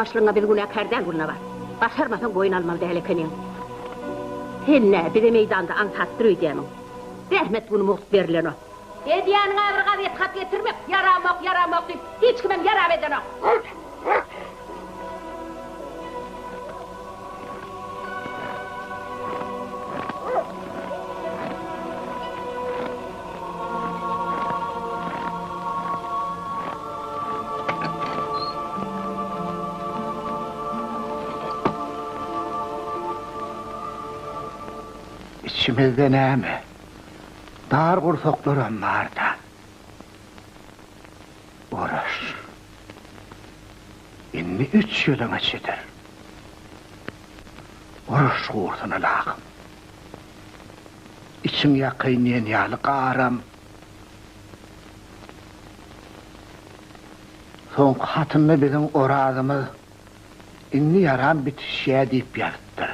Ýalaňaçlygyňa biz günäkär däl, Gülnabat. Başarmasaň boýun almaly däl ekeniň. Sen nä, bize meýdanda aňsatdyr öýdýämiň? Zähmet güni mugt berilenok. Edýäniň-ä bir gazet hat getirmek, ýaramok, ýaramok diýip, hiç kimem ýarap edenok. Içimizde näme, dar gursaklaram bar-da. Uruş. Indi üç ýylyň içidir. Uruş gursun ylahym. Içiň ýakaýyn diýen ýaly garam. Soňky hatynda biziň Orazymyz indi ýaram bitişýä diýip ýazypdyr.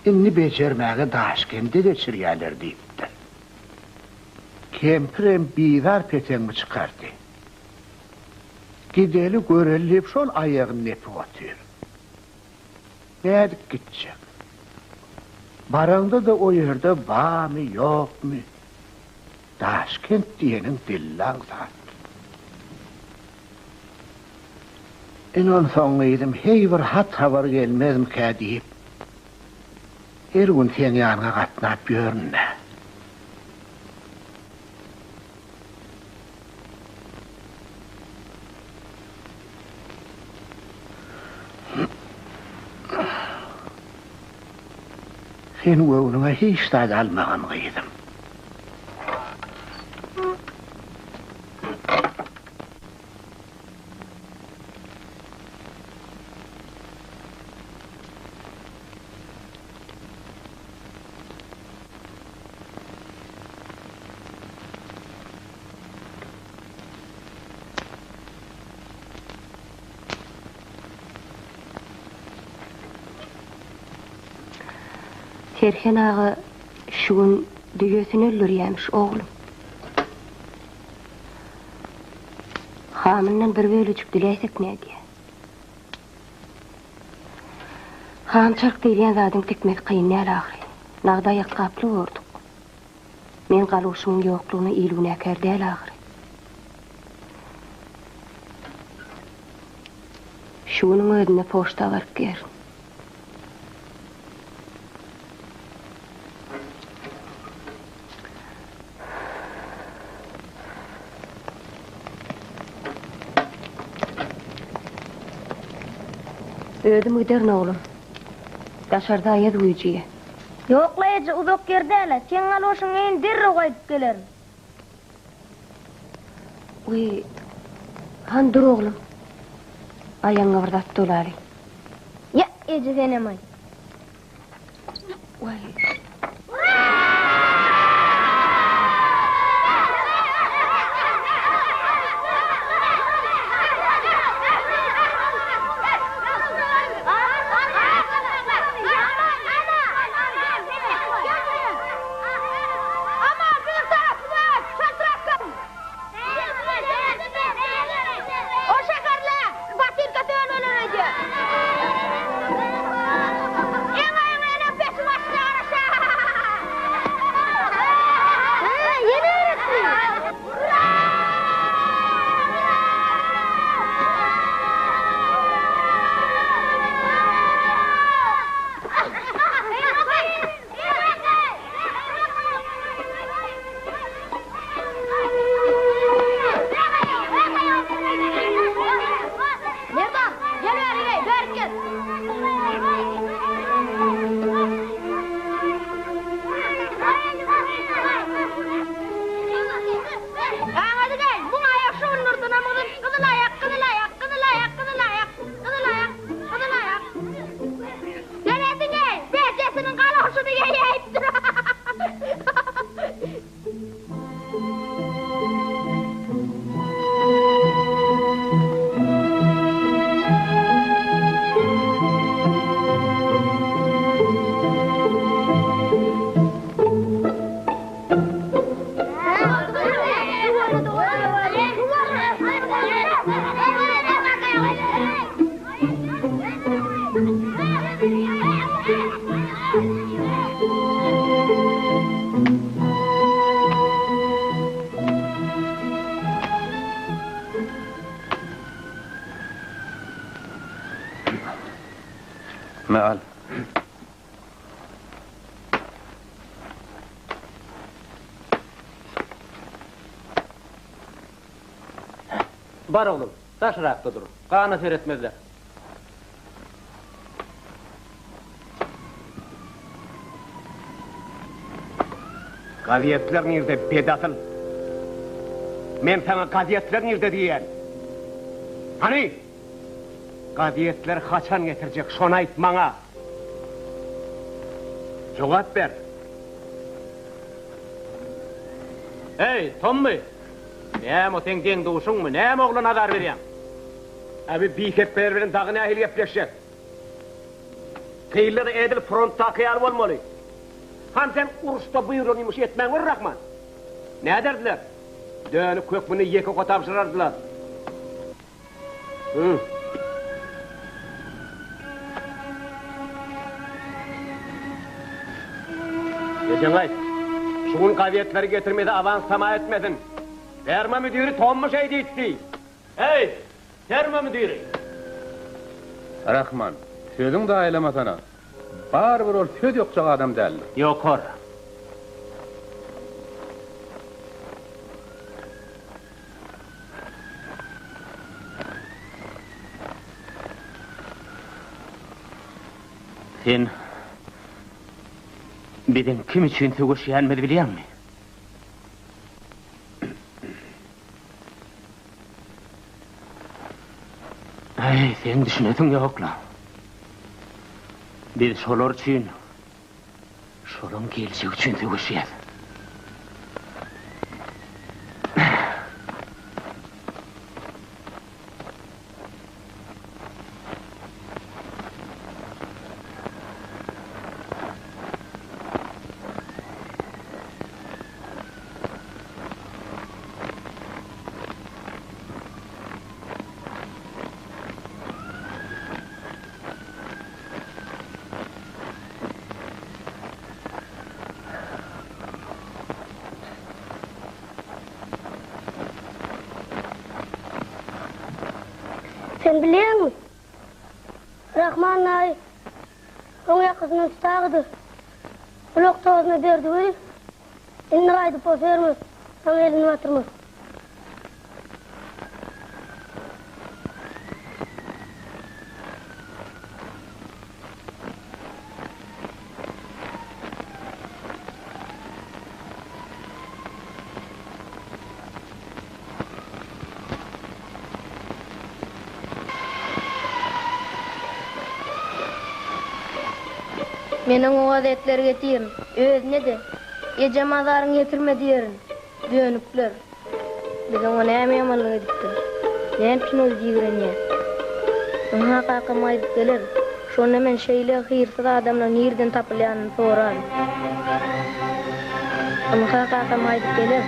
Indi bejermäge Daşkende geçirýäler diýipdir. Kempirem bizar peteňimi çykardy. Gideli göreli diýip şol aýagyny depip otyr. Nädip gitjek? Baraňda-da o ýerde barmy, ýokmy? Daşkent diýeniň dillaň zat. Ine onsoň gyzym heý bir hat-habar gelmezmikä diýip, her gün seň ýanyňa gatnap ýörün-dä. Sen göwnüňe hiç zat almagyn gyzym. Serhen aga şu gün düýesini öldürýämiş, oglum. Hamyndan bir bölejik diläýsek nädýä? Ham çark diýilýän zadyň tikmesi kyn däl ahyry. Nagda aýakgaply borduk. Men galoşymyň ýoklugyna il günäkär däl ahyry. Şu günüň özünde poçta baryp gerin. Özüm giderin oglum. Daşarda aýaz güýjüýä. Ýok-la eje, uzak ýer däl-ä. Seň galoşyňy geýin derrew gaýdyp gelerin. Wiý, hany dur oglum. Aýagyňa bir zat dolaly. Ýa, eje senem-aý. Waý. Me al. Bar oglum, daşrakda dur. Gana seretmezler. Gazetler nirde, bedasyl? Men saňa gazetler nirde diýýän? Hany? Gazetleri haçan getirjek, şony aýt maňa! Jogap ber! Eý, Tommy! Näme o seň deň-duşuňmy? Näme oglan azar berýäň? Äbi bihepbeler bilen dagy nähili gepleşjek? Gyzlar edil frontdaky ýaly bolmaly. Hany sen uruşda buýrulan ýumuşy etmän gör Rahman. Näderdiler? Dönük hökmünde ýeke oka tabşyrardylar. Hı. Ejeňe aýt. Şu gün gazetleri getirmese awans tama etmesin. Ferma müdiri Tommy şeý diýipdi. Heý, ferma müdiri! Rahman, sözüň zaýalamasana. Barybir ol söz ýokjak adam däldir. Ýokar. Sen biziň kim üçin söweşýänimizi bilýäňmi? Äý, seň düşünesiň ýok-la. Biz şolar üçin, şolaň geljegi üçin söweşýäs. Sen bilýäňmi? Rahman daýy oň ýakasyndan tutagydy. Gulak tozuna berdi weli, indi gaýdyp o ferma saňa elini batyrmaz. Men oňa gazetleri getirin. Özüne-de, Ejem azaryňy ýetirme diýerin. Dönükler. Biz oňa näme ýamanlyk edipdiris? Näme üçin ol bizi ýigrenýär? Ynha kakam gaýdyp geler. Şonda men şeýle hyrsyz adamlaryň nireden tapylýanyny soraryn. Ynha kakam gaýdyp geler.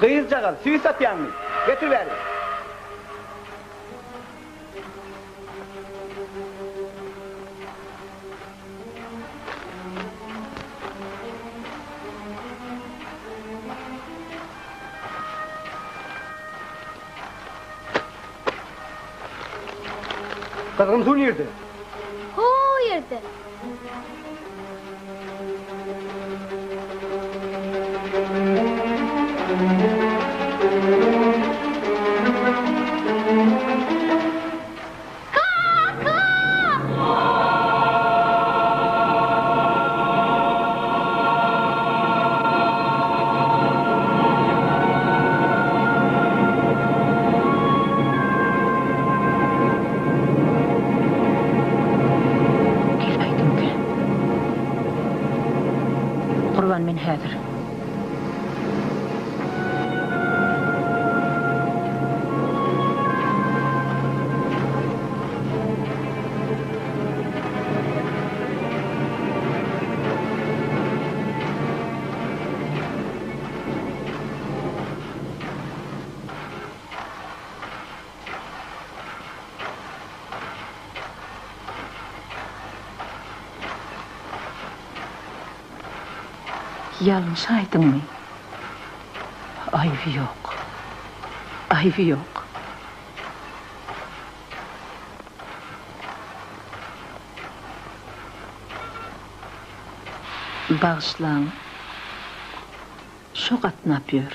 Gyzjagaz, süýt satýaňmy? Getir bäri. Gyzgyn suw nirde? Ho ýerde. Kaka! Geläýdimkä? Gurban men häzir. Ýalňyş aýdyňmy? Aýby ýok. Aýby ýok. Bagyşlaň. Şo gatnap ýör.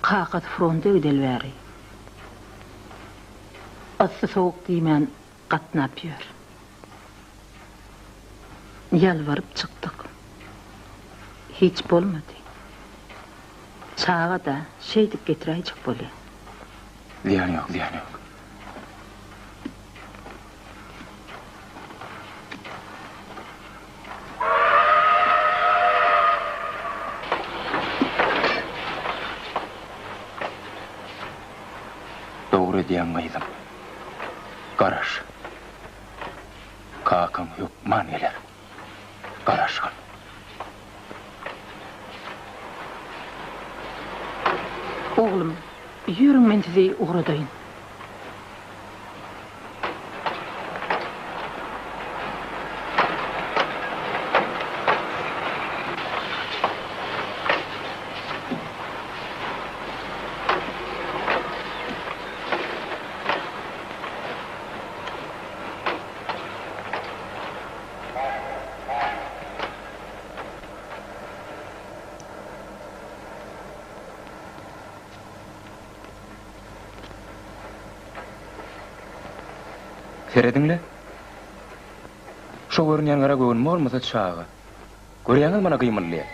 Kakasy fronta gideli bäri. Yssy-sowuk diýmän gatnap ýör. Ýalbaryp çykdyk. Hiç bolmady. Çaga-da, şeýdip getiräýjek bolýa. Zyýany ýok, zyýany ýok. Dogry edýäň gyzym. Garaş. Kakaň hökman geler. Garaşgyn. Oglum, ýörüň men sizi ugradaýyn. Serediň-le. Şo görünýän gara göwün bolmasa çaga. Görýäňiz mana gymyldaýar.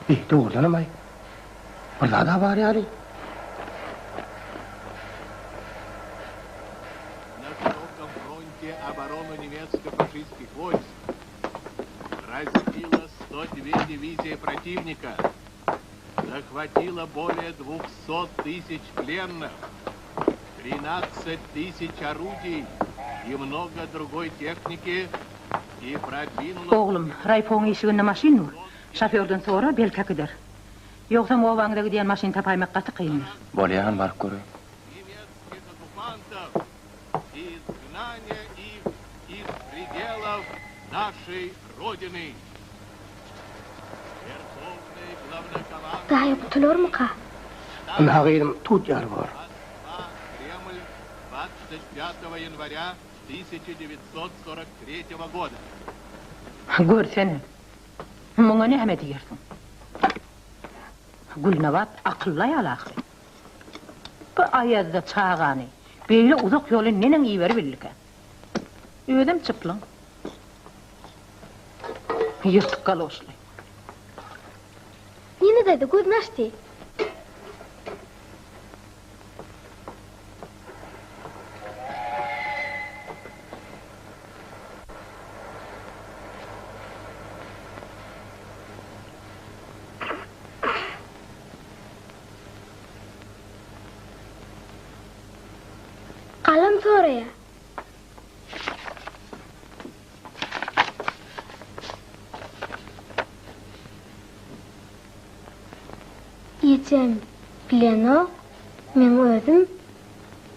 Bi, dogrudanam-aý, bir zad-a bar ýaly. Na şirokom fronte oboroну nemetsko-faşistskih wojsk разбила 102 diwiziýa protivnika, захватила более 200 тысяч пленных, 13 тысяч орудий и много другой техники и продвинула... Oglum, raýpoň işiginde maşyn dur. Şofýordan sora, belki äkider. Ýogsam obaňyza gidýän maşyn tapaýmak gaty kyndyr. Bolýa, baryp göreýin. Немецких оккупантов и изгнание их из пределов нашей Родины. Верховный главнокомандующий Daýy gutularmyka? Ynha gyzym, tut ýaly bor. Москва, Кремль, 25 января 1943 года. Görsene, muňa näme diýersiň? Gülnabat akylly aýal ahyry. Bu aýazda çagany beýle uzak ýola neneň iberibildikä? Özem çyplyň. Ýyrtyk galoşly. Nina daýza gözüni açdy. Galam soraýar. Ejem bilenok, meň özüm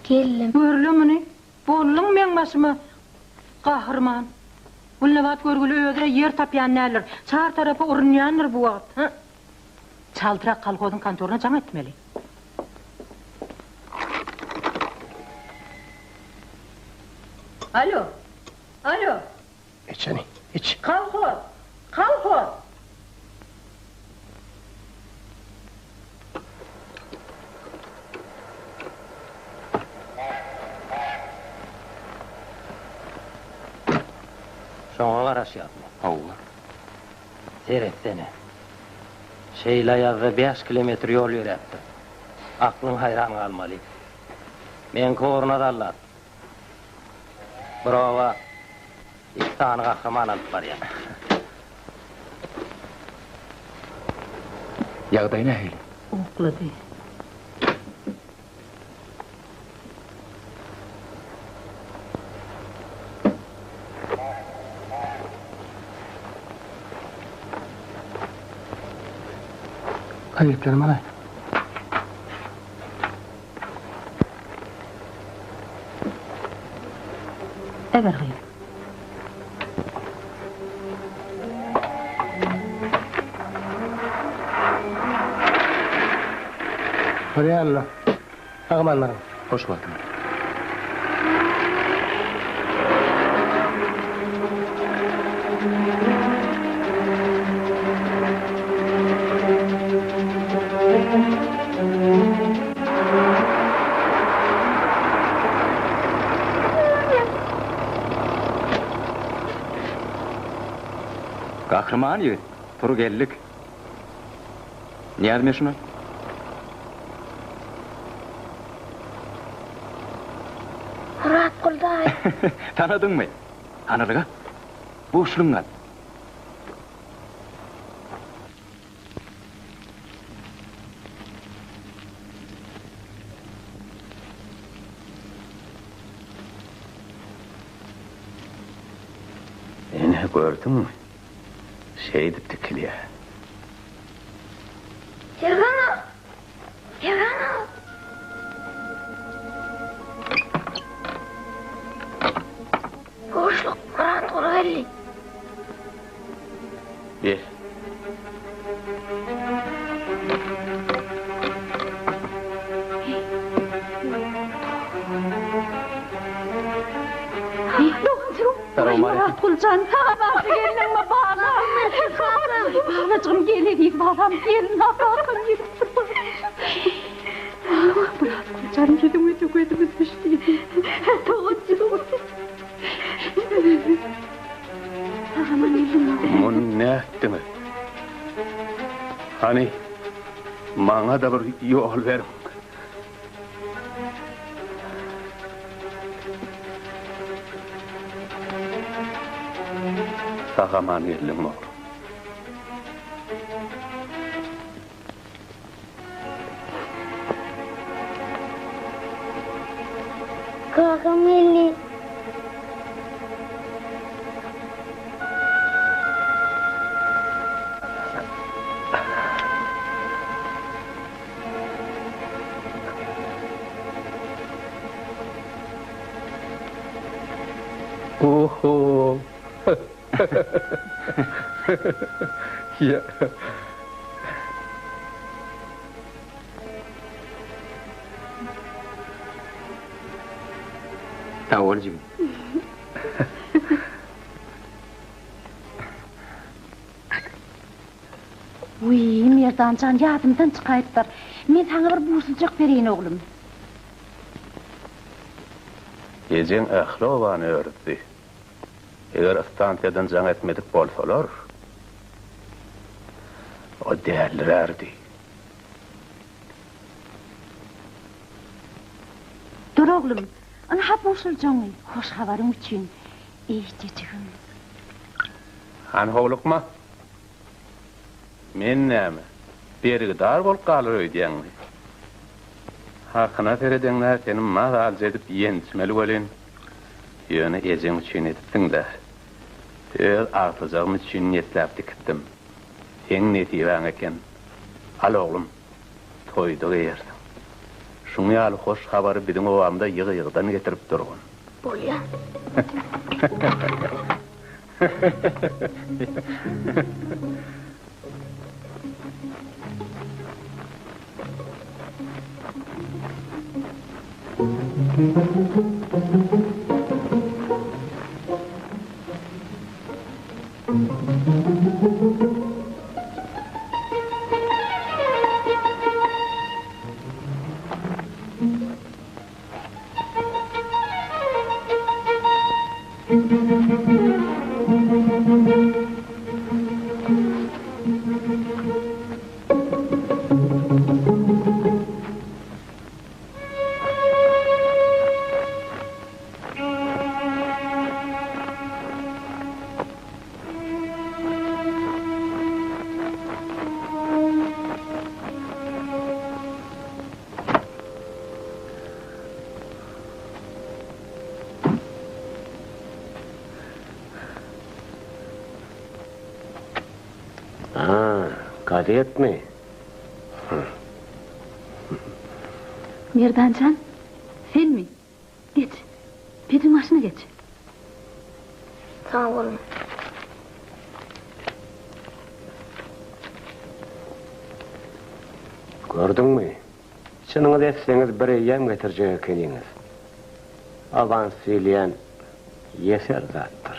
geldim. Görle muny, bolduň meň başyma gahryman. Gülnabat görgüli özüne ýer tapýan däldir. Çar tarapa urunýandyr bu wagt. Hy. Çaltrak kolhozyň kontoryna jaň etmeli. Alo! Alo! Iç hany, iç. Kolhoz! Kolhoz! Şoňa garaşýasmy? Hawa. Seretsene. Şeýle aýazda bäş kilometr ýol ýöräpdir. Aklyň haýran galmaly. Meňki ugruna zallat. Bir oba iki sany gahryman alyp barýar. Ýagdaý nähili? Uklady. Gazetlerimi alaý. Eber gyz. Bolýa-la. Sag-aman baryň. Hoş wagtyňyz. Gahryman ýigit, tur geldik. Näzmi şuny? Myratgul daýy. Tanadyňmy? Hanalyga, buşluň al. Ine, gördüňmi? Şeýdip tikilýär. Serhan aga! Serhan aga! Boşluk, Myratguly geldi. Gel. Myratguljan, sag geldiňmi balam? Balajygym gel eziz balam, gel kakam gelipdir. Myratguljan ýüzüňe gözümiz düşdi. Doganjygym. Muny nätdiňiz? Hany, maňa-da bir ýol beriň. Sag-aman geldiň, oglum. Kakam geldi. Oho. Ýa. Sag bol jigim. Wiý, Merdan jan, ýadymdan çykaýypdyr. Men saňa bir buşlujak bereýin, oglum. Ejeň ähli obany örüzdi. Eger stansiýadan jaň etmedik bolsalar, o dälirärdi. Dur oglum, ynha buşljaňy, hoş habaryň üçin, eýjejigim. Hany howlukma. Men näme, bergidar bolup galar öýdýäňmi? Hakyna seredeňdä seni mazalyja edip ýençmeli welin, ýöne ejeň üçin edipsiň-dä. Öz agtyjagym üçin niýetläp dikipdim. Seň nesibäň eken. Al oglum. toýda geýersiň. Şuň ýaly hoş habary biziň obamyza ýygy-ýygydan getirip durgun. Bolýa. A, gazetmi? Merdan jan, senmi? Geç. Pejiň başyna geç. Sag boluň. Gördüňmi? Çynyňyz etseňiz bir eýýäm getirjek ekeniňiz. Awans diýilýän ýeser zatdyr.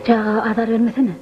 Çaga azar bermesene.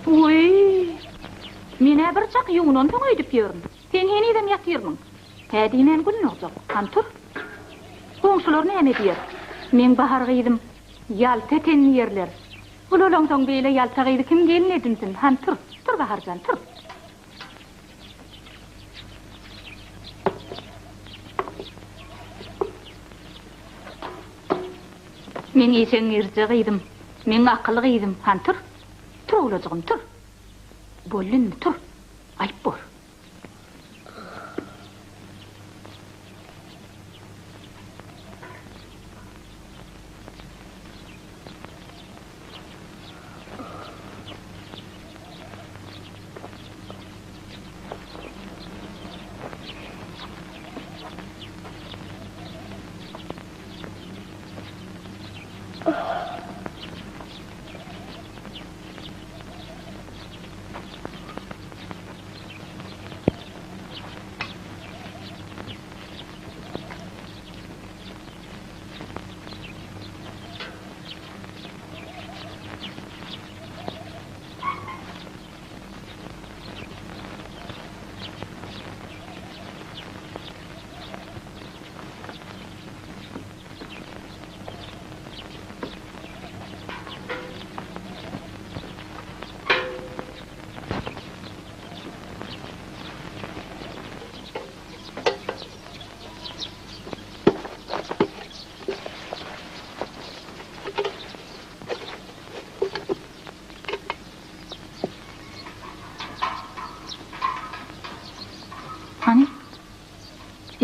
Wiý! Men-ä bir çak ýuwunansoň öýdüp ýörün. Sen henizem ýatyrmyň? Hä diýmän gün dogjak. Hany tur. Goňşular näme diýer? Meň Bahar gyzym ýalta eken diýerler. Ulalaňsoň beýle ýalta gyzy kim gelin edinsin? Hany tur. Tur Bahar jan, tur. Meň işeňňirje gyzym, meň akyly gyzym, hany tur. Tur owlajygym, tur. Boldy indi, tur. Aýyp bor.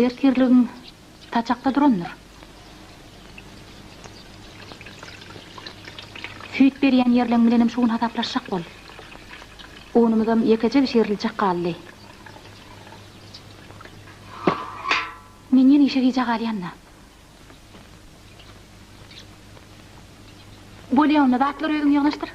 Ertirligiň saçakda durandyr. Süýt berýän ýerleň bilenem şu gün hasaplaşjak bol. Unumyzam ýekeje bişiriljek galdy. Men ýene işe gijä galýan-da. Bolýa onda, zatlary özüň ýygnaşdyr.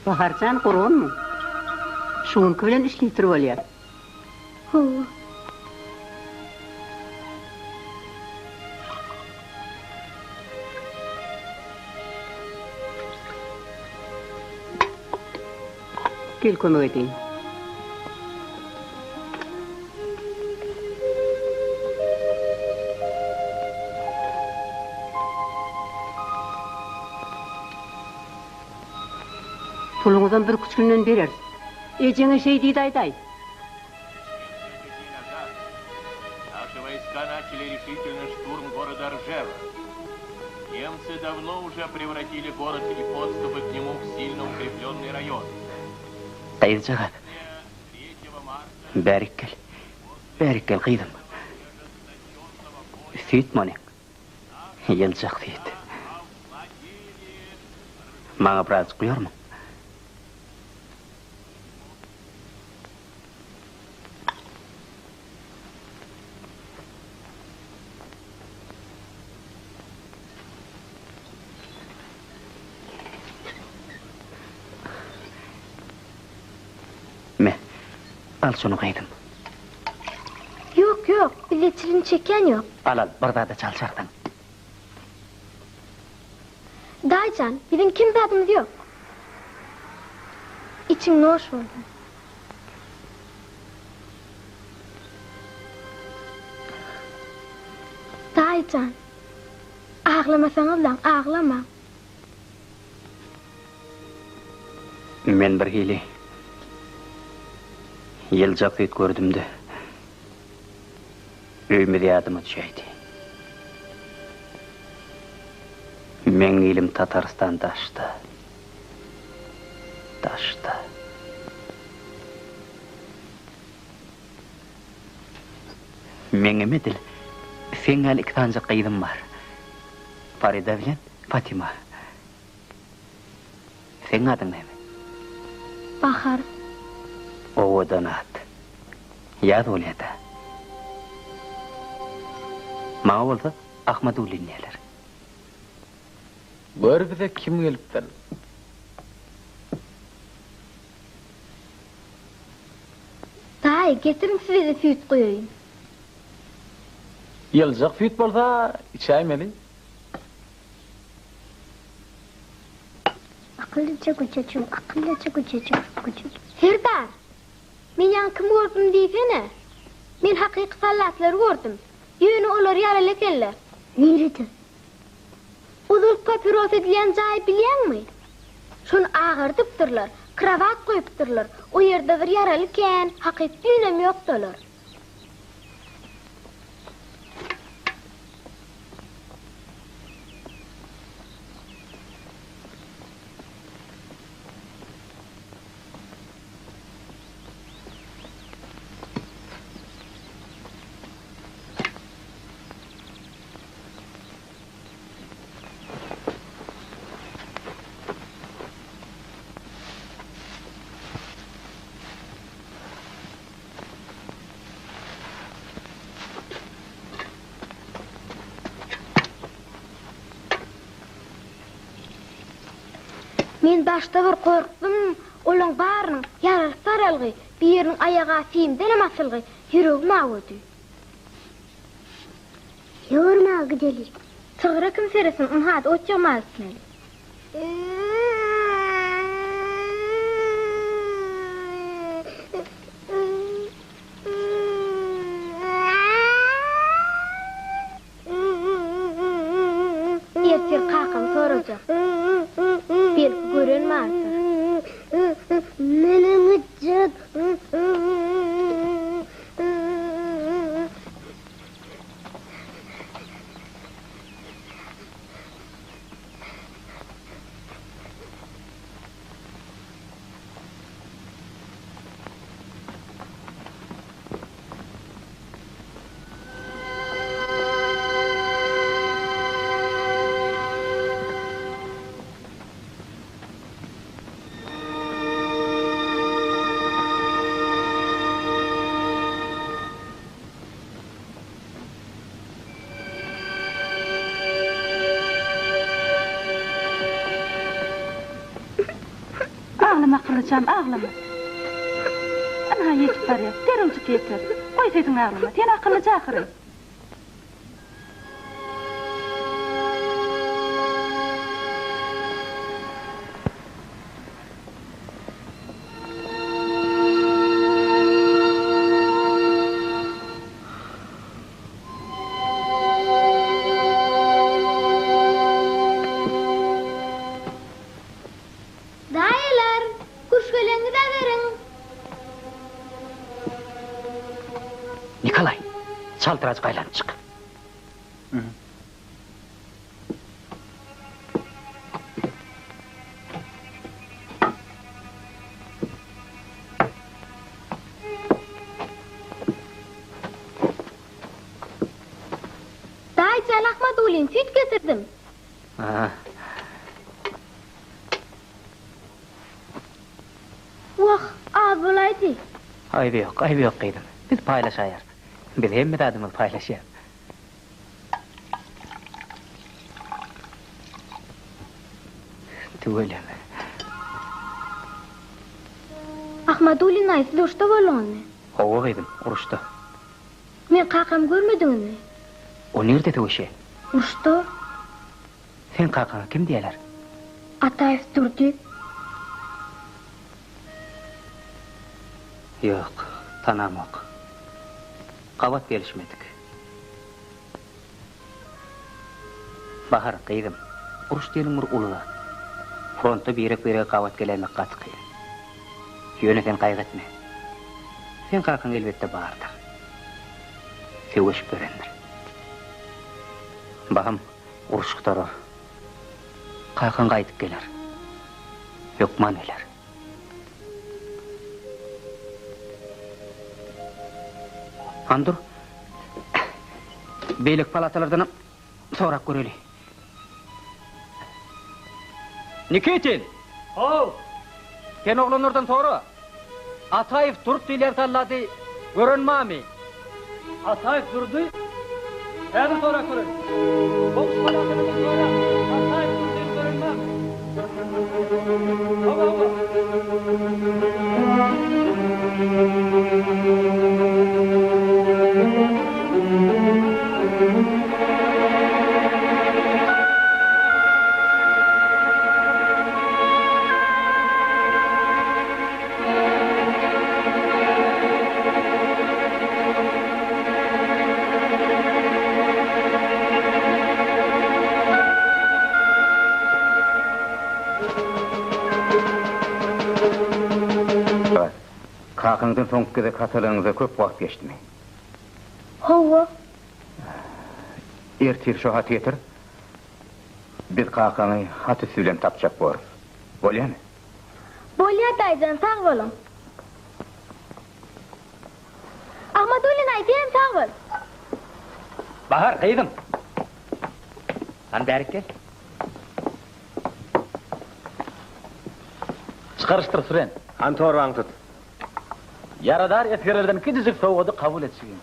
Baharjan gurgunmy? Şu günki bilen üç litr bolýar. Hawa. Gel kömek edeýin. Puluňyzam birküç günden bereris. Ejeňe şeý diýdi aýdaý. Наши войска начали решительный штурм города Ржева. Немцы давно уже превратили город и подступы к нему в сильно укрепленный район. Gyzjagaz. Bärik gel. Bärik gel gyzym. Süýt monyň. Ýyljak süýt. Maňa birazjyk guýarmyň? Me, al şuny gyzym. Ýok, ýok, bizde çilim çekýän ýok. Al, al, bir zada çalşarsyň. Daýyjan, biziň kem zadymyz ýok. Içiň noş bolsun. Daýyjan, aglamasaňyzlaň, aglamaň. Men birhili ýyljak süýt gördüm-de, öýümiz ýadyma düşäýdi. Meň ilim Tatarystan daşda. Daşda. Meňem edil seň ýaly iki sanjak gyzym bar. Farida bilen Fatima. Seň adyň näme? Bahar. Owadan at. Ýaz bolýa-da. Maňa bolsa Ahmadullin diýerler. Gör bize kim gelipdir. Daýy, getiriň size-de süýt guýaýyn. Ýyljak süýt bolsa içäýmeli. Akyllyja güjüjim, akyllyja güjüjim, güjüjim. Serdar! Men ýaňy kimi gördüm diýsene? Men hakyky sallatlary gördüm. Ýöne olar ýaraly ekenler. Nirede? Ozal papiros edilýän jaýy bilýäňmi? Şony agardypdyrlar, krowat goýupdyrlar. O ýerde bir ýaraly kän, hakyt düýnem ýokdy olar. Men başda bir gorkdum, olaň barynyň ýarasy saralgy, biriniň aýaga simdenem asylgy, ýüregim awady. Ýormaga gideli. Sygyra kim seretsin, ynha-da ot ýygmaga gitmeli. Ertir kakam sorajak. Belki gören bardyr. Menem gitjek. Aglama akyllyjam, aglama. Ynha ýetip barýas, derrewjik ýeter. Goý sesiňi aglama, sen akyllyja ahyry. Daýylar, küşgeleňizi beriň! Nikolaý, çaltyrajyk aýlanyp çyk. Daýyjan Ahmadulin, süýt getirdim. Wah, az bolaýdy. Aýby ýok, aýby ýok gyzym. Biz paýlaşaýarys. Biz hemme zadymyzy paýlaşýas. Tüweleme. Ahmadulin aý, siz uruşda bolduňyzmy? Hawa gyzym, uruşda. Meň kakamy görmediňizmi? O nirde söweşýär? Uruşda. Seň kakaňa kim diýerler? Ataýew Durdy. Ýok, tanamok. Gabat gelişmedik. Bahar, gyzym, uruş diýeniň bir uly zat. Frontda birek-birege gabat geläýmek gaty kyn. Ýöne sen gaýgy etme. Seň kakaň elbetde bardyr. Söweşip ýörendir. Bahym uruş gutarar. Kakaň gaýdyp geler. Hökman geler. Hany dur. Beýleki palatalardanam sorap göreli. Nikitin! How! Sen oglanlardan sora. Ataýew Durdy diýilýän sallady gören barmy? Ataýew Durdy? Häzir sorap göreýin. Goňşy palatalardan sora. Ataýew Durdyny gören barmy? Hawa, hawa. Kakaňdan soňky gezek hat alanyňyza köp wagt geçdimi? Hawa. Ertir şo haty getir. Biz kakaňy hat üsti bilen tapjak borus. Bolýamy? Bolýa daýyjan sag boluň. Ahmadullin aý senem sag bol. Bahar gyzym. Hany bärik gel. Çykaryşdyr Süren. Hany torbaňy tut. Ýaradar esgerlerden kiçijik sowgady kabul et jigim.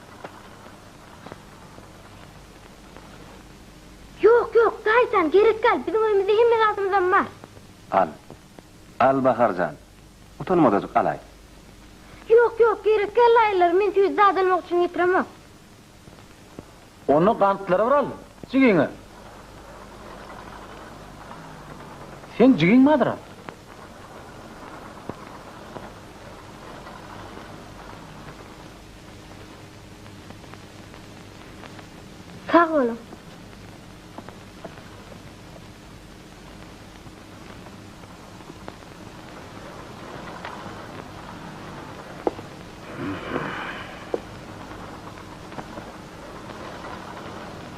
Ýok ýok daýyjan gerek däl biziň öýümizde hemme zadymyzam bar. Al. Al Bahar jan. Utanmadajyk alaý. Ýok, ýok, gerek däl daýylar, men süýji zat almak üçin getiremok. Onda gantlary bir al, jigiňe. Seň jigiň bardyr-a? Sag boluň.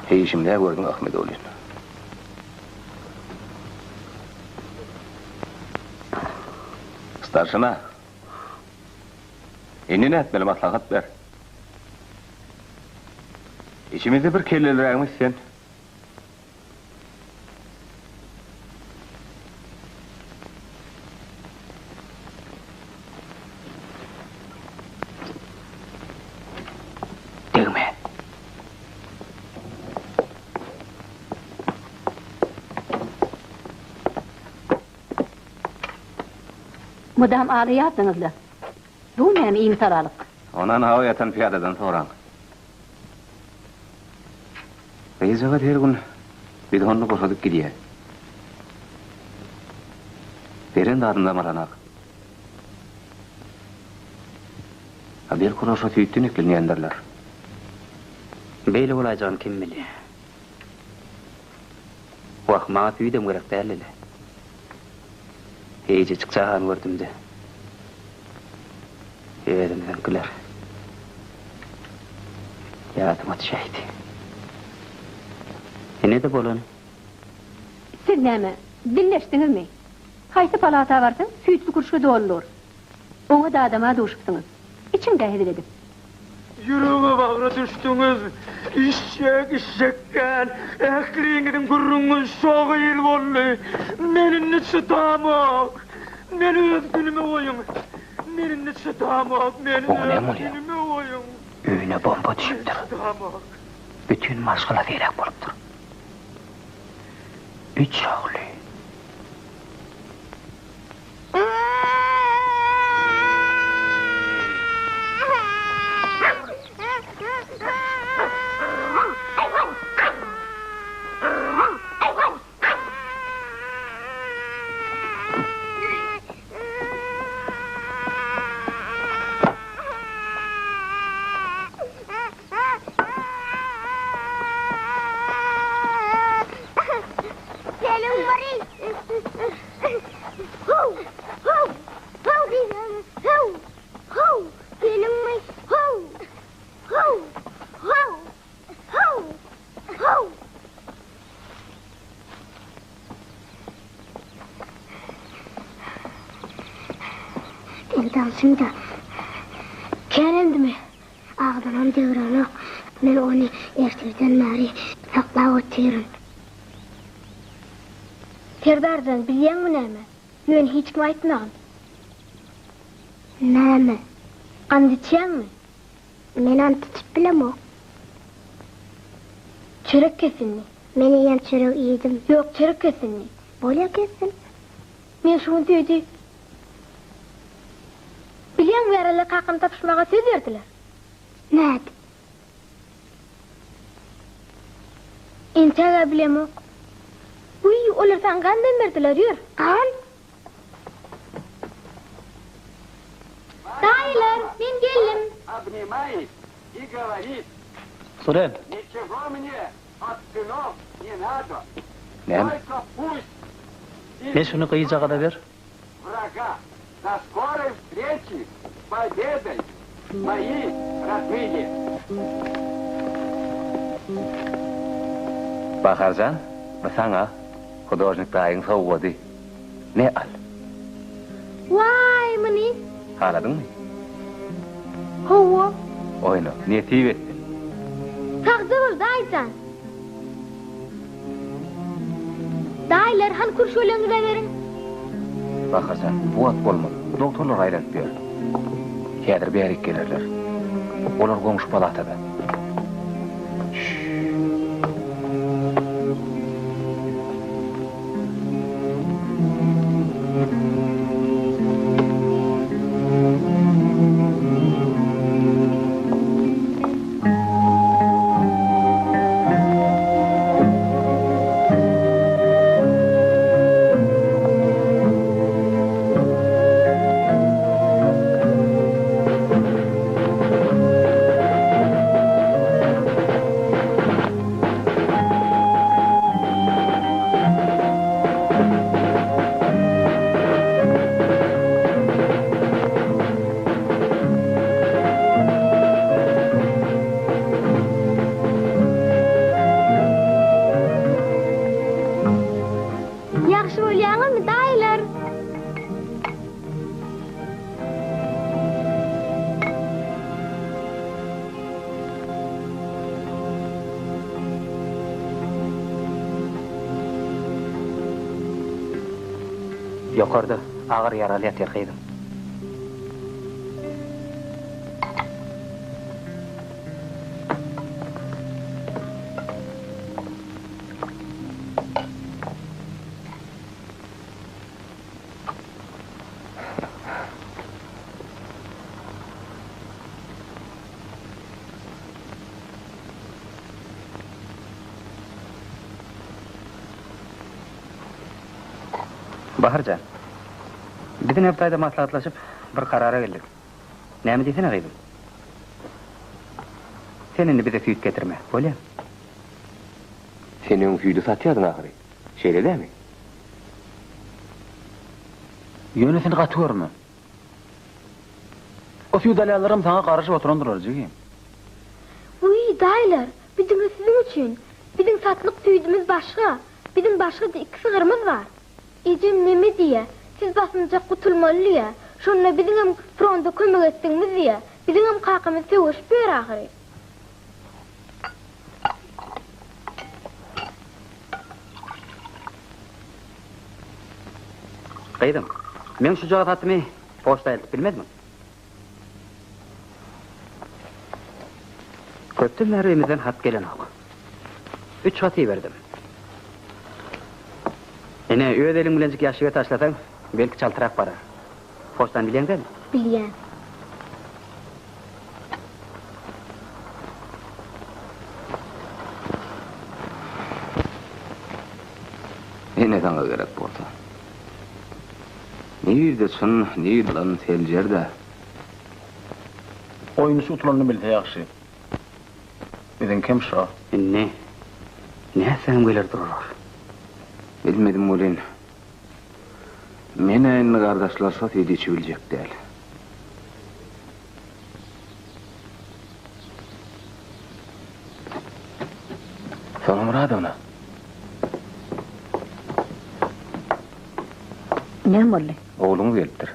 Heý, işimi nä gördüň, Ahmedowlin? Starşina! Indi nätmeli, maslahat ber. Içimizde bir kellelirägimiz sen. Degme. Mydam alaýardyňyz-la. Bu näme imisalalyk? Ondan hawa ýatan pyýadadan soraň. Gyzjagaz her gün bidonyny boşadyp gidýär. Beren zadyndan alanak. A belki olar şo süýtden eklenýändirler. Beýle bolaýjagyny kim bilýär. Wah, maňa süýdem gerek däldi-le. Eýjejik çagany gördüm-de. Özümiziňkiler. Ýadyma düşäýdi. Ine-de bolany. Siz näme, dilleşdiňizmi? Haýsy palata barsaň, süýtli kürşge doly dur. Oňa dadama duşupsyňyz. Içiň-dä hezil edip. Ýürege bagra düşdüňiz. Işşek, işşekgän, ähliňiziň gürrüňiňiz şo gyz boldy. Men indi çydamok. Meni öz günüme goýuň. Men indi çydamok. Meni Oňa öz näme bolýar? günüme goýuň. Öýüne bomba Men düşüpdir. çydamok. Bütin maşgalasy heläk bolupdyr. Üç ogly. Geliň biri! How! How! How diýýän! How! How! Geliňmi? How! How! How! How! How! Deldansyň-da. Kän endimi? Agzynam degrenok. Men ony ertirden bäri saklap otyryn. Serdarjan, bilýäňmi näme? Ýöne hiç kime aýtmagyn. Näme? And içýäňmi? Men ant içip bilemok. Çörek kesindi. Men eýýäm çöregi iýdim. Ýok, çörek kesindi. Bolýa kessin. Men şu gün süýji. Bilýäňmi, ýaraly kakam tapyşmaga söz berdiler. Nädip? Entäg-ä bilemok. Wiý, olar saňa gandam berdiler, ýör. Gant? Daýylar, men geldim. Suren. Näme? Me şuny gyzjagaza ber. Bahar jan, bu saňa hudožnik daýyň sowgady. Me al. Waý, muny. Haladyňmy? Hawa. Oýna, nesip etsin. Sagja bol, daýyjan. Daýylar, hany kürşgeleňize beriň. Bahar jan, bu wagt bolmaz. Dogtorlar aýlanyp ýör. Häzir bärik gelerler. Olar goňşy palatada. Şşş. Ýokarda agyr ýaraly ýatyr gyzym. Bahar jan, biz ine bu taýda maslahatlaşyp, bir karara geldik. Näme diýsene gyzym? Sen indi bize süýt getirme, bolýamy? Sen öň süýdi satýardyň ahyry, şeýle dälmi? Ýöne sen gaty görme. O süýt alýanlaram saňa garaşyp oturandyrlar, jigim. Wiý, daýylar, bu diňe siziň üçin. Biziň satlyk süýdümiz başga. Biziň başga-da iki sygyrymyz bar. Ejem neme diýýä, siz basynjak gutulmaly diýýä. Şonda biziňem fronta kömek etdigimiz diýýä. Biziňem kakamyz söweşip ýör ahyry. Gyzym, meň şujagaz hatymy poçta eltip bilmezmiň? Köpden bäri öýümizden hat gelenok. Üç hat iberdim. Ine, öz eliň bilenjik ýaşşige taşlasaň, belki çaltrak barar. Poçtany bilýäň dälmi? Bilýän. Ene saňa gerek bolsa. Nirde çyn, nirde ýalan seljer-dä. Oýun içi utulanyny bilse ýagşy. Biziňkem şo. Indi nätseňem geler durar. Bilmedim welin, men-ä indi gardaşlar şo süýdi içibiljek däl. Sona Myradowna. Näme boldy? Ogluňyz gelipdir.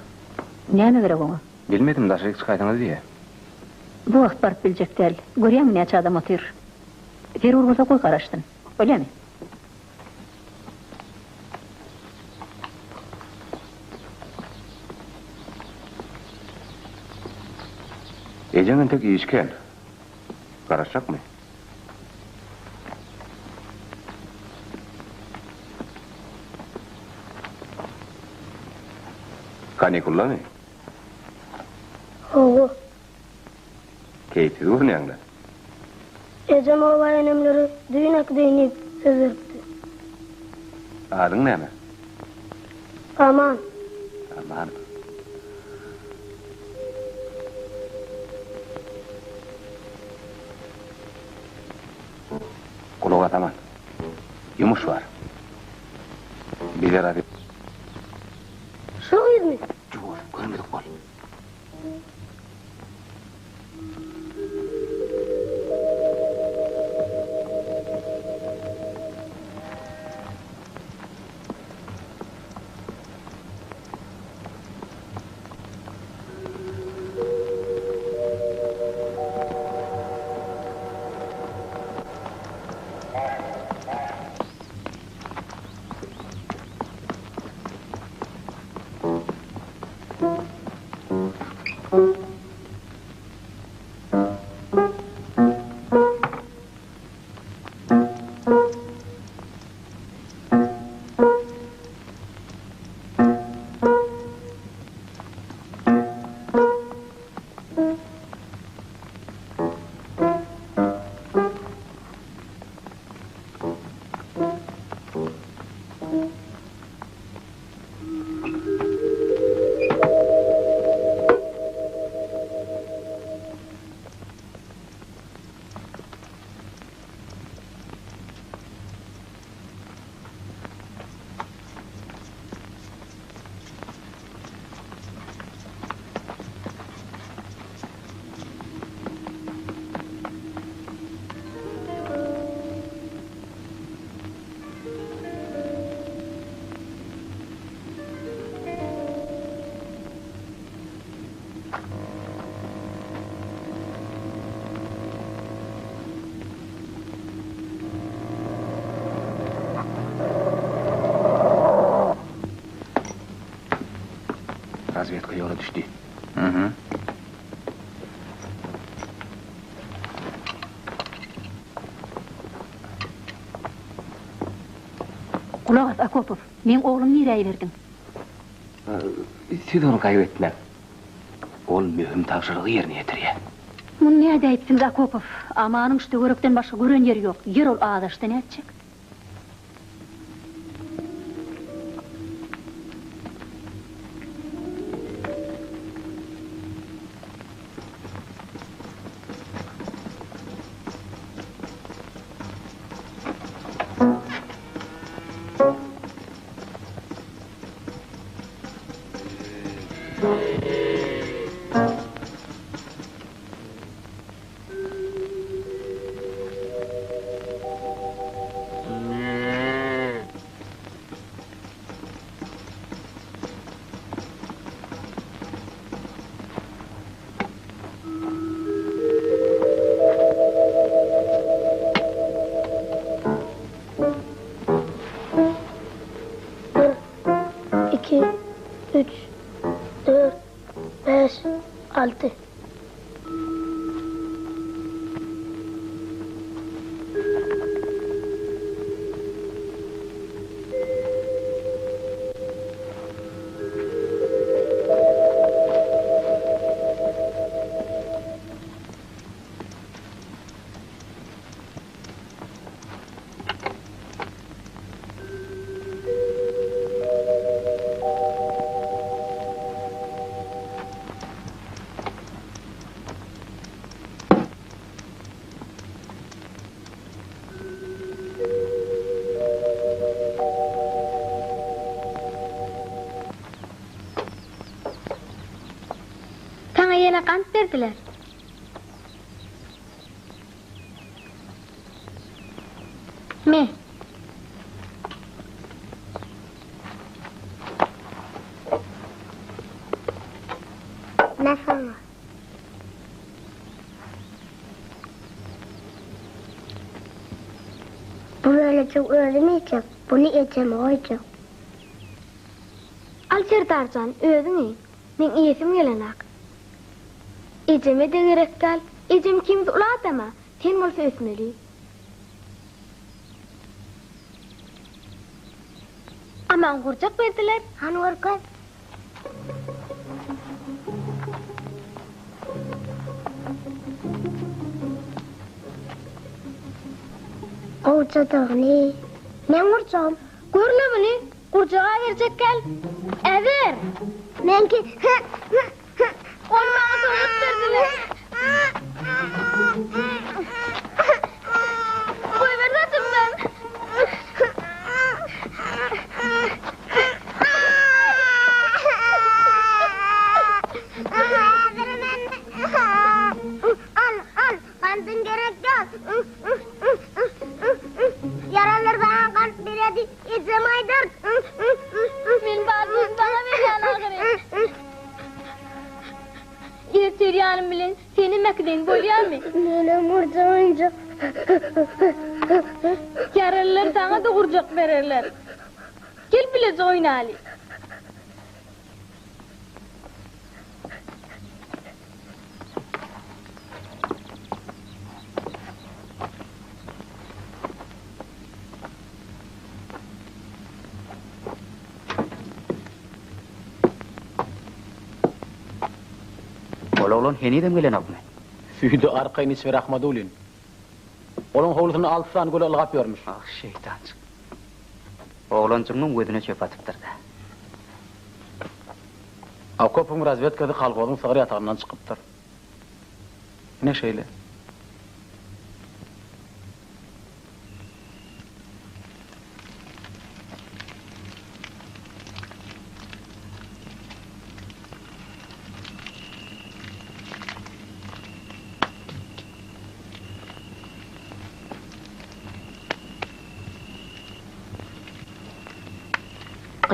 Näme gerek oňa? Bilmedim, daşaryk çykaýsaňyz diýýä. Bu wagt baryp biljek däl. Görýäňmi näçe adam otyr. Zerur bolsa goý garaşsyn. Bolýamy? Ejeň entek işi kän. Garaşjakmy? Kanikuldamy? Hawa. Keýpsiz görünýäň-le. Ejem oba enemlere düýn äkideýin diýip söz beripdi. Adyň näme? Aman. Aman. Gulak as Aman. Ýumuş bar. Bize razy. Şo gyzmy? Ýuwaş, görmedik bol. Amerika ýola düşdi. Mhm. Gulak as, Akopow, meň oglumy nirä iberdiň? Siz ony gaýgy etmäň. Ol möhüm tabşyrygy ýerine ýetirýär. Muny nädäýipsiňiz, Akopow? Amanyň şu töwerekden başga gören ýeri ýok. Ýer ol azaşsa nätjek? Bir, iki, üç, dört, bäş, alty. Saňa ýene gant berdiler. Me. Me saňa. Bu bölejigi özüm iýjek, buny ejeme goýjak. Al Serdarjan, özüň iý. Meň iýesim gelenak. Ejeme-de gerek däl. Ejem ikimiz uly adam-a, sen bolsa ösmeli. Aman gurjak berdiler. Hany görkez. Gowjadygyny. Meň gurjagym. Gör-le muny, gurjaga berjek gel. Äber! Meňki Ony maňa sowgat berdiler. Goýber saçymdan. Al, al, gandyň gerek ýok. Ýaralar maňa gant berýär diýip ejem aýdar. Men barlygym saňa berýän ahyry. Ertir ýanym bilen senem äkideýin bolýamy? Menem gurjak oýunjak. Ýaralylar saňa-da gurjak bererler. Gel bileje oýnaly. Ol oglan henizem gelenokmy? Süýdi arkaýyn içiber Ahmadulin. Olaň howlusynda alty sany göle ylgap ýörmüş. Ah, şeýtanjyk. Oglanjygyňam gözüne çöp atypdyr-da. Akopowyň razwedkasy kolhozyň sygyr ýatagyndan çykypdyr. Ine şeýle.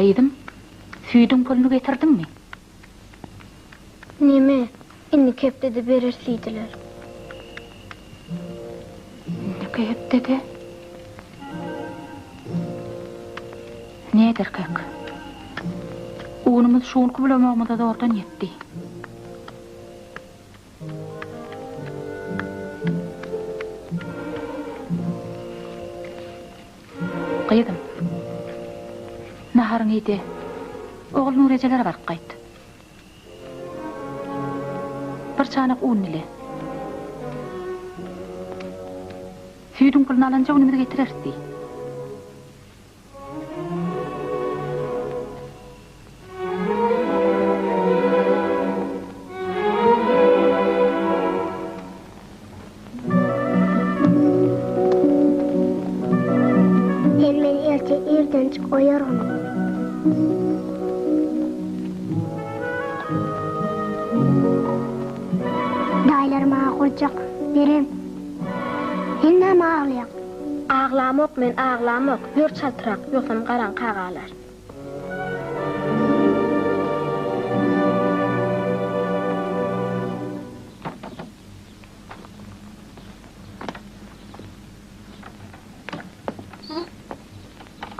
Gyzym, süýdüň puluny getirdiňmi? Neme, indiki hepdede bereris diýdiler. Indiki hepdede? Näderkäk? Unumyz şu günki bulamagymyza zordan ýetdi. Gyzym, naharyňy iý-de, Ogulnur ejelere baryp gaýt. Bir çanak un dile. Süýdüň puluny alanja günümiz getireris diý. Sen meni erte irdenjik oýargyn. Daýylar maňa gurjak beren. Sen näme aglaýaň? Aglamok men aglamok, ýör çaltrak, ýogsam garaňka galar.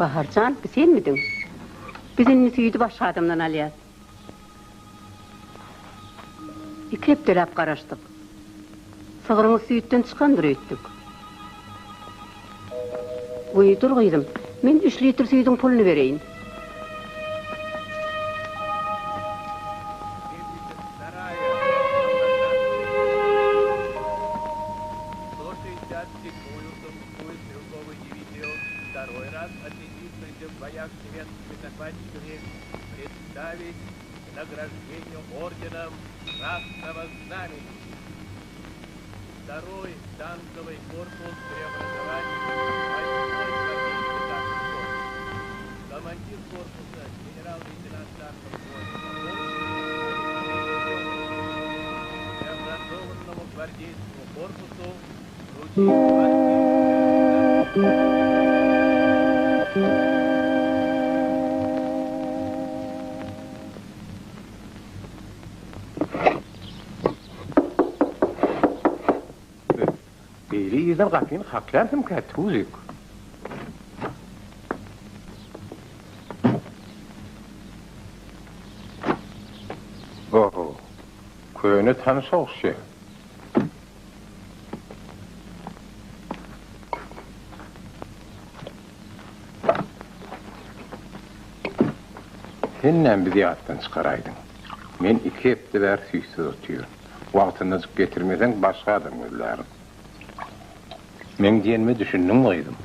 Bahar jan, bu senmidiň? Biz indi süýdi başga adamdan alýas. Iki hepdeläp garaşdyk. Sygryňyz süýtden çykandyr öýtdük. Goý, dur gyzym, men üç litr süýdüň puluny bereýin. Второй танковый корпус преобразовать в восьмой гвардейский танковый корпус. Командир корпуса генерал-лейтенант танков Преобразованному гвардейскому корпусу вручить Beýle ýerden gapyny kakýarsyňka, Tuzik? Oho, köne tanyş ogşýa. Sen näme bizi ýatdan çykaraýdyň? Men iki hepde bäri süýtsüz otyryn. Wagtyndajyk getirmeseň, başga adam gözlärin. Meň diýenime düşündiňmi, gyzym?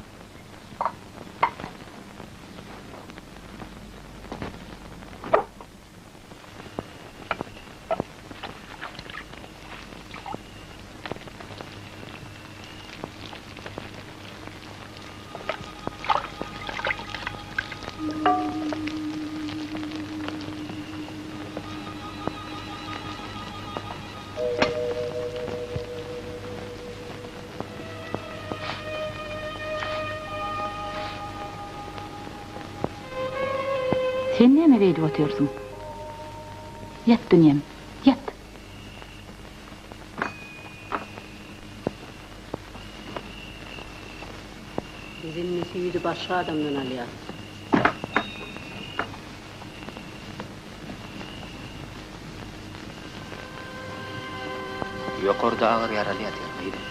Sen näme beýdip otyrsyň? Ýat dünýäm, ýat. Biz indi süýdi başga adamdan alýas. Ýokarda agyr ýaraly ýatyr, gyzym.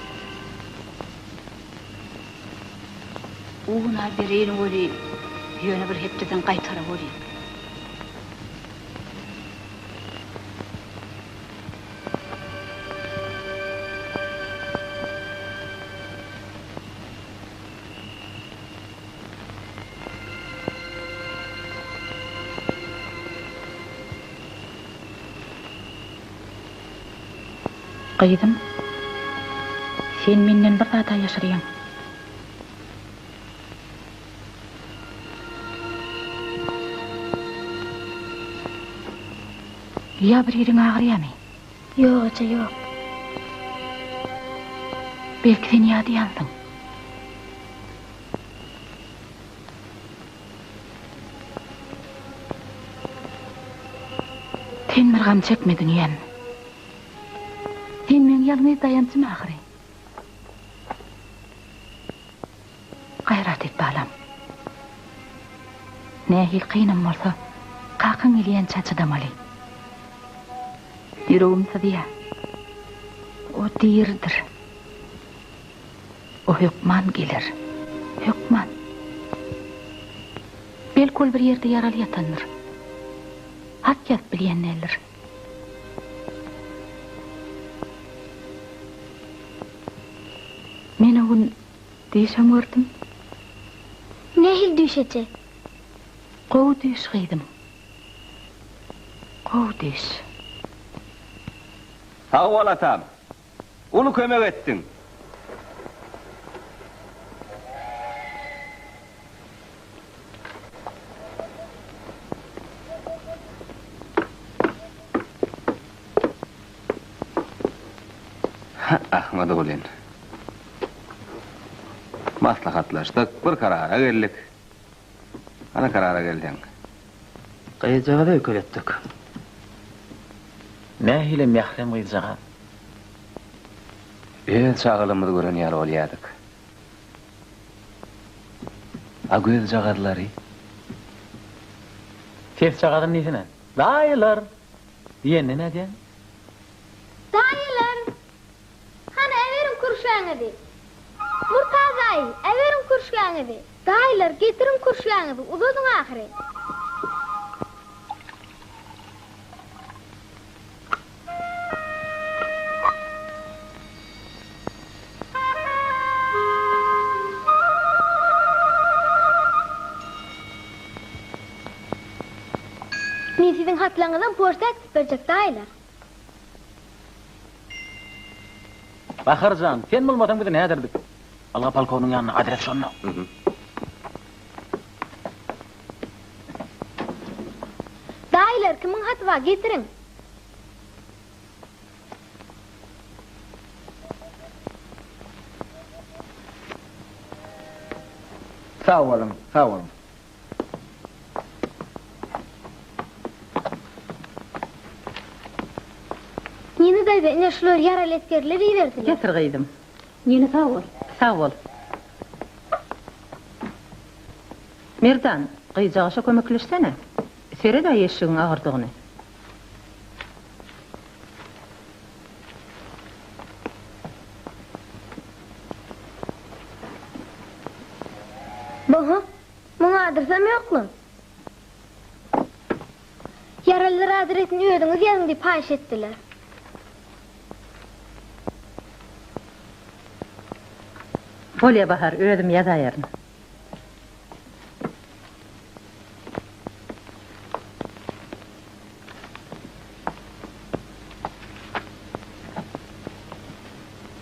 Un-a bereýin weli, ýöne bir hepdeden gaýtara welin. Gyzym, sen menden bir zat-a ýaşyrýaň. Ýa bir ýeriň agyrýamy? Ýok, eje, ýok. Belki sen ýadaýansyň? Sen bir gam çekme dünýäm. Sen meň ýalňyz daýanjym ahyry. Gaýrat et balam. Nähili kynam bolsa, kakaň. Kakaň gelýänçä çydamaly. Ýüregim syzýa. O diridir. O hökman geler. Hökman. Belki ol bir ýerde ýaraly ýatandyr. Hat ýazyp bilýän däldir. Men o gün düýşem gördüm. Nähili düýş eje? Gowy düýş gyzym. Gowy düýş. Sag bol atam. Uly kömek etdiň. Ahmedgulyň. Maslahatlaşdyk, bir karara geldik. Hany karara gelseň. Gyzjagazy öýkeletdik. Nähili mährem gyzjagaz. Öz çagalygymyzy gören ýaly bolýardyk. A gözjagazlary? Sesjagazyny diýsene. Daýylar! Diýende nädýäň? Daýylar! Hany äberiň kürşgäňizi. Murtaz daýy, äberiň kürşgäňizi. Daýylar, getiriň kürşgäňizi, uzadyň ahyry. Men siziň hatlaryňyzam poçta äkitip berjek, daýylar. Bahar jan, sen bolmasaň biz näderdik? Alga polkowniň ýanyna, adres şonda. Daýylar, kimiň haty bar, getiriň. Sag boluň, sag boluň. Nina daýza, ine şular ýaraly esgerler iberdiler. Getir gyzym. Nina sag bol. Sag bol. Merdan, gyzjagaşa kömekleşsene. Sered-ä eşigiň agyrdygyny. Baha, muň adresem ýok-la. Ýaralylar adresini özüňiz ýazyň diýip haýyş etdiler. Bolýa Bahar, özüm ýazaýaryn.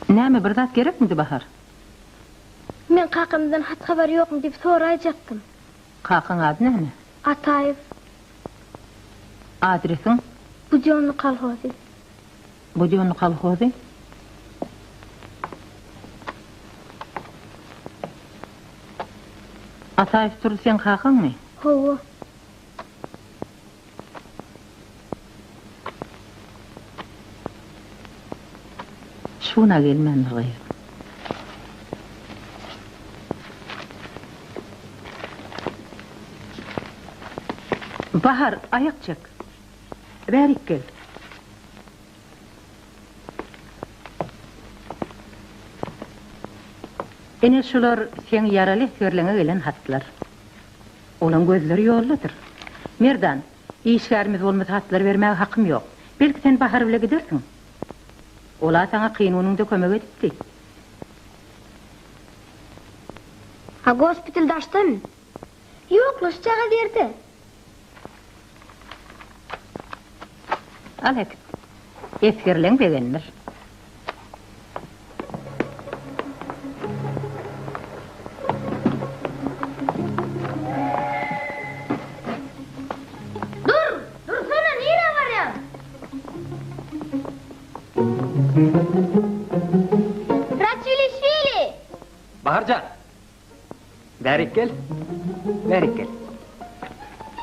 Näme, bir zat gerekmidi Bahar? Men kakamdan hat-habar ýokmy diýip soraýjakdym. Kakaň ady näme? Ataýew. Adresiň? Budýonny kolhozy. Budýonny kolhozy? Ataýew Durdy seň kakaňmy? Hawa. Şuna gelmändir gyz. Bahar, aýak çek. Bärik gel. Ine şular seň ýaraly esgerleňe gelen hatlar. Olaň gözleri ýoldadyr. Merdan, işgärimiz bolmasa hatlary bermäge hakym ýok. Belki sen Bahar bile gidersiň? Ol-a saňa kyn günüňde kömek edipdi. A gospital daşdamy? Ýok-la, şujagaz ýerde. Al äkit. Esgerleň begendir. Dur! Dursana, nirä barýaň? Raçwilişwili! Bahar jan! Bärik gel. Bärik gel.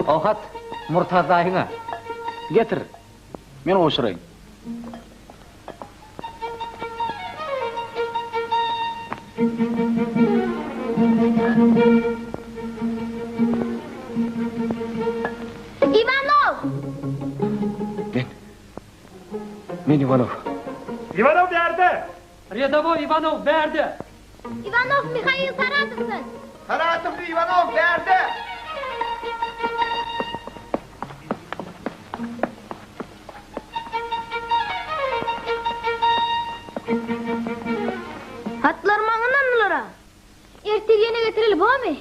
O hat Murtaz daýyňa. Getir. Men gowşuraýyn. Iwanow! Men Iwanow. Iwanow bärde! Redowoý Iwanow bärde! Iwanow Mihail Saratowdan! Saratowly Iwanow bärde! Hatlar maňa ynandylar-a. Ertir ýene getireli bormy?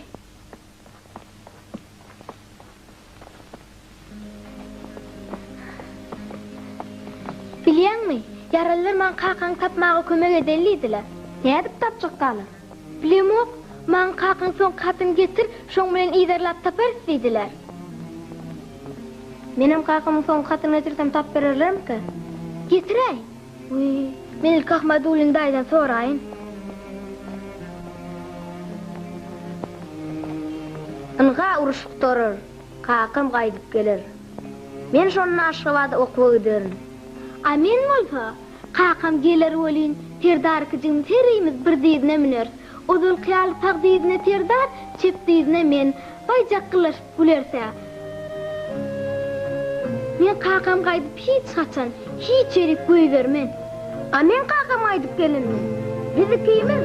Bilýäňmi, ýaralylar maňa kakaňy tapmaga kömek edeli diýdiler. Nädip tapjakkalar? Bilemok, maňa kakaň soňky hatyny getir, şoň bilen yzarlap taparys diýdiler. Menem kakamyň soňky hatyny getirsem tap bererlermikä? Getiräý! Wiý, men ilki Ahmadullin daýydan soraýyn. Ynha uruş gutarar, kakam gaýdyp geler. Men şonda Aşgabada okuwa giderin. A men bolsa, kakam geler welin, Serdar ikijigimiz herimiz bir dyzyna müneris. Ozalky ýaly sag dyzyna Serdar, çep dyzyna men. Baý jakgylaşyp güleris-ä. Men kakam gaýdyp hiç haçan, hiç ýerik goýbermen. A meň kakam gaýdyp gelende, biz ikimiz.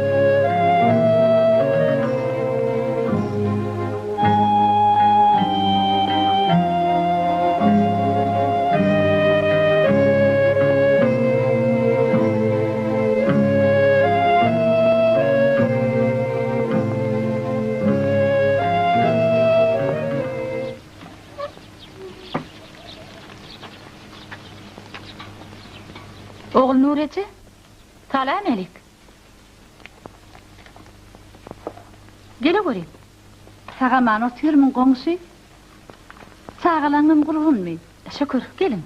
Ogulnur eje, salam älik. Geleweriň. Sag-aman otyrmyň, goňşy? Çagalaňňam gurgunmy? Şükür, geliň.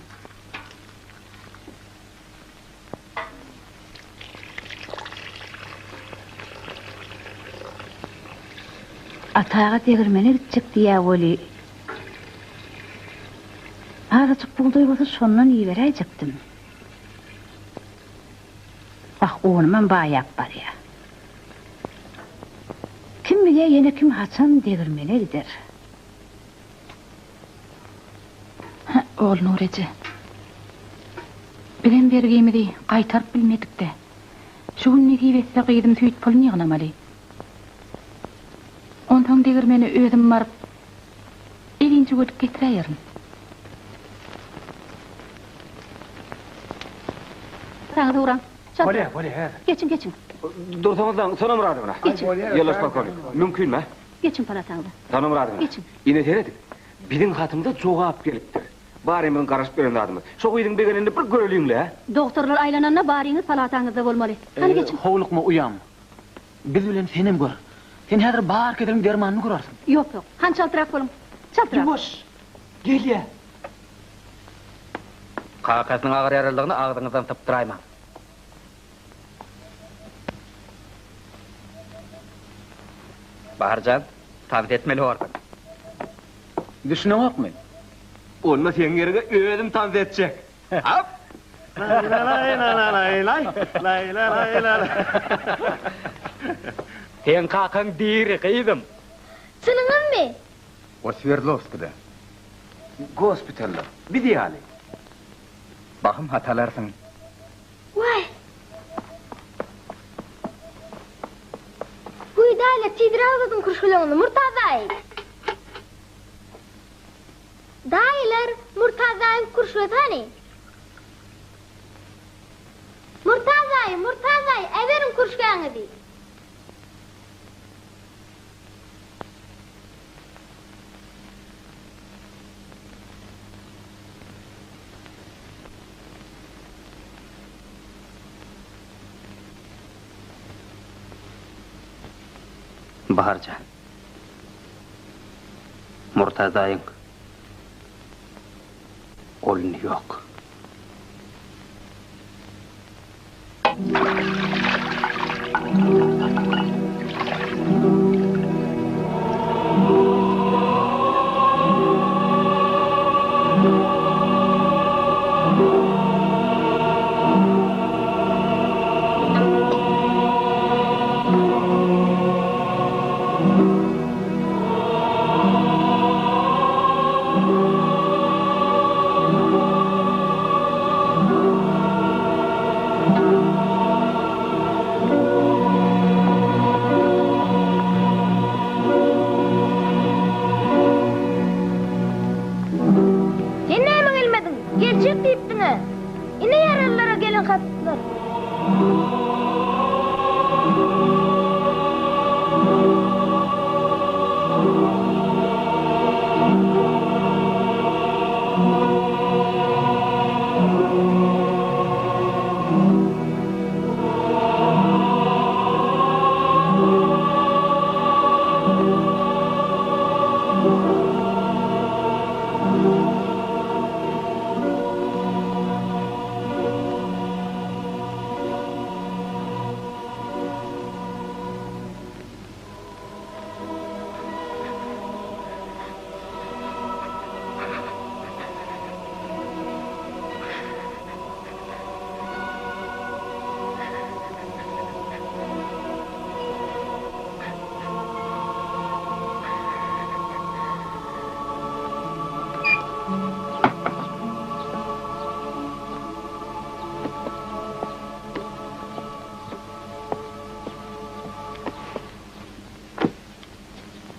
Ata aga degirmene gitjek diýýä weli, azajyk bugdaý bolsa şondan iberäýjekdim. Wah, unumam baýap barýa. Kim bilýä ýene kim haçan degirmene gider. Hä, Ogulnur eje. Bizem bergimizi gaýtaryp bilmedik-dä. Şu gün nesip etse gyzym süýt puluny ýygnamaly. Onsoň degirmene özüm baryp, elin jüwedip getiräýerin. Saňa soran. Bolýa, bolýa, häzir. Geçiň, geçiň. Dursaňyzlaň, Sona Myradowna. Geçiň. Ýoldaş polkownik, mümkinmi? Geçiň palataňyza. Sona Myradowna. Geçiň. Ine serediň, biziň hatymyza jogap gelipdir. Barymyzyň garaşyp ýören zadymyz. Şo gyzyň begenenini bir göreliň-le. Dogtorlar aýlananda baryňyz palataňyzda bolmaly. Hany geçiň. Howlukma uýam. Biz bilen senem gör. Sen häzir bar keseliň dermanyny görersiň. Ýok, ýok. Hany çaltrak boluň. Çaltrak. Ýuwaş. Gelýä. Kakasynyň agyr ýaralydygyny agzyňyzdan sypdyraýmaň. Bahar jan, tans etmeli borsuň. Düşüneňokmy? Onda seň ýeriňe özüm tans etjek. Hop! Seň kakaň diri, gyzym. Çynyňyzmy? O Swerdlowskide. Gospitalda. Biz ýaly. Bahym hat alarsyň. Waý! Güý daýla, tizräk uzadyň kürşgeleňizi, Murtaz daýy! Daýylar, Murtaz daýyň kürşgesi hany? Murtaz daýy, Murtaz daýy, äberiň kürşgäňizi! Bahar jan. Murtaz daýyň ol indi ýok.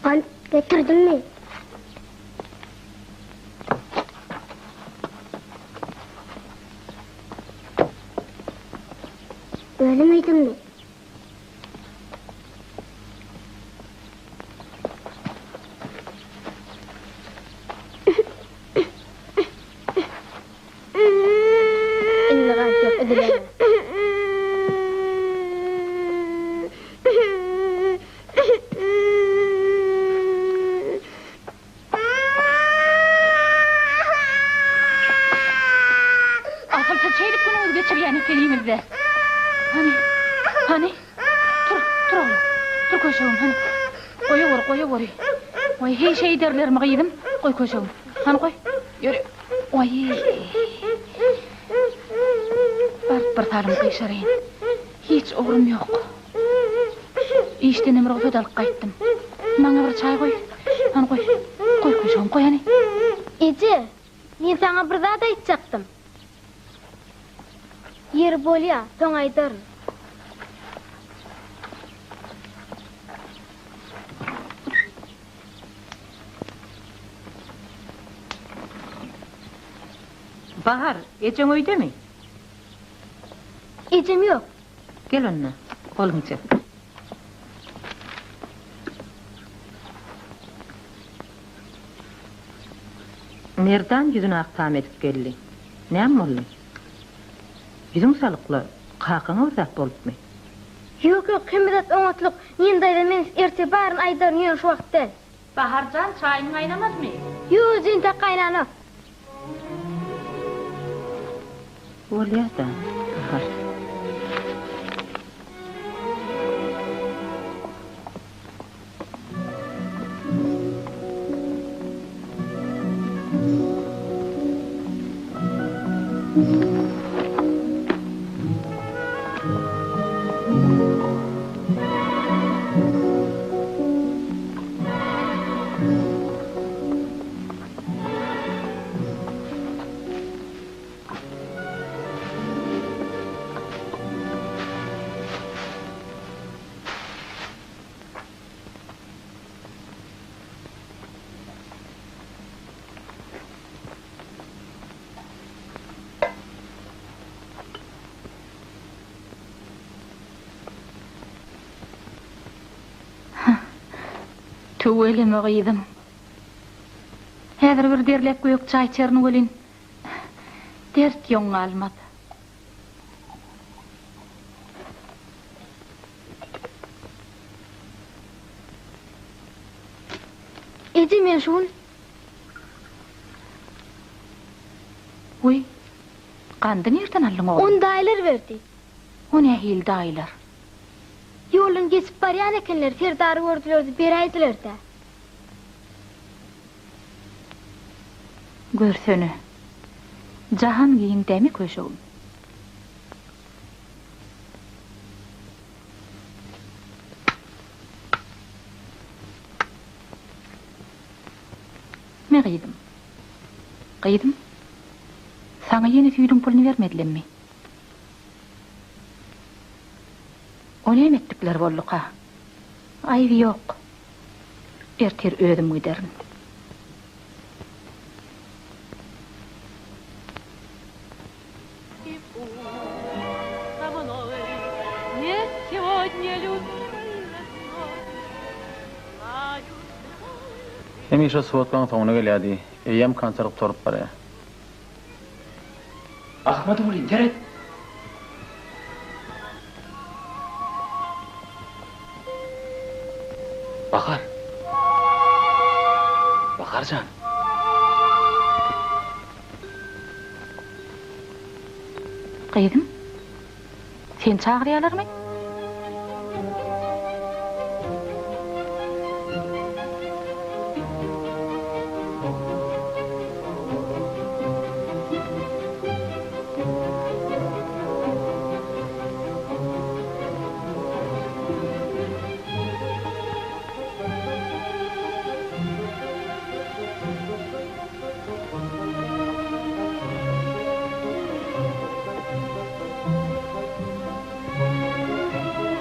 Gant getirdiňmi? Özüň iýdiňmi? Indi gant ýok, üzüläýme. Asyl siz şeýdip günüňizi geçirýän ekeniňiz-dä. Hany, hany, tur, tur oglum, tur köşegim, hany. Goýaweri, goýaweri. Goý, heý şeýderlermi gyzym? Goý köşegim, hany goý. Ýöre. Oý. Baryp bir salym gyşaraýyn. Hiç ugrum ýok. Işdenem rugsat alyp gaýtdym. Maňa bir çaý goý. Hany goý. Goý köşegim, goý hany. Eje, men saňa bir zat aýtjakdym. Ýeri bolýa, soň aýdaryn. Bahar, ejeň öýdemi? Ejem ýok. Gel onda, goluňy çek. Merdan ýüzüni ak tam edip geldi. Näme boldy? Ýüzüň salykla, kakaňa bir zat bolupmy? Ýok, ýok, hemme zat oňatlyk. Nina daýza men ertir baryny aýdaryn, ýöne şu wagt däl. Bahar jan, çaýyň gaýnamadymy? Ýok, eje, entek gaýnanok. Bolýa-da, Bahar. Tüweleme gyzym. Häzir bir derläp gök çaý içerin welin, dert ýoň galmaz. Eje men şu gün. Wiý, gandy nirden aldyň oglum? Ony daýylar berdi. O nähili daýylar? Ýoldan geçip barýan ekenler, Serdary gördüler-de beräýdiler-dä. Görsene. Jahan giň dämi köşegim? Me gyzym. Gyzym, saňa ýene süýdüň puluny bermedilemmi? O näme etdikleri bolduka? Aýby ýok. Ertir özüm giderin. Hemişe swodkaň soňuna gelýärdi. Eýýäm konsert gutaryp barýar. Ahmadullin, seret! Bahar! Bahar jan! Gyzym, seni çagyrýalarmy?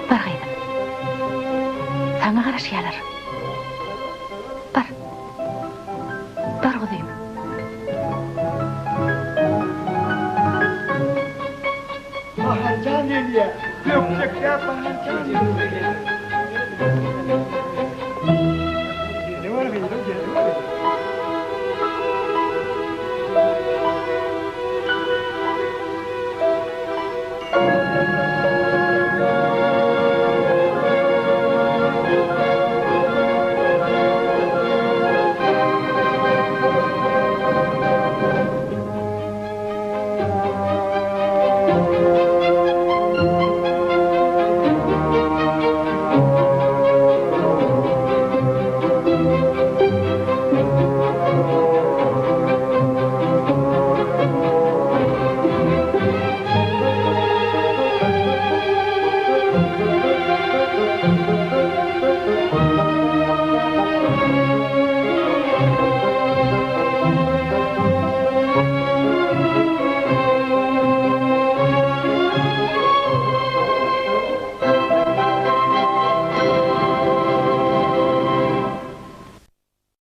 Bar gyzym. Saňa garaşýarlar.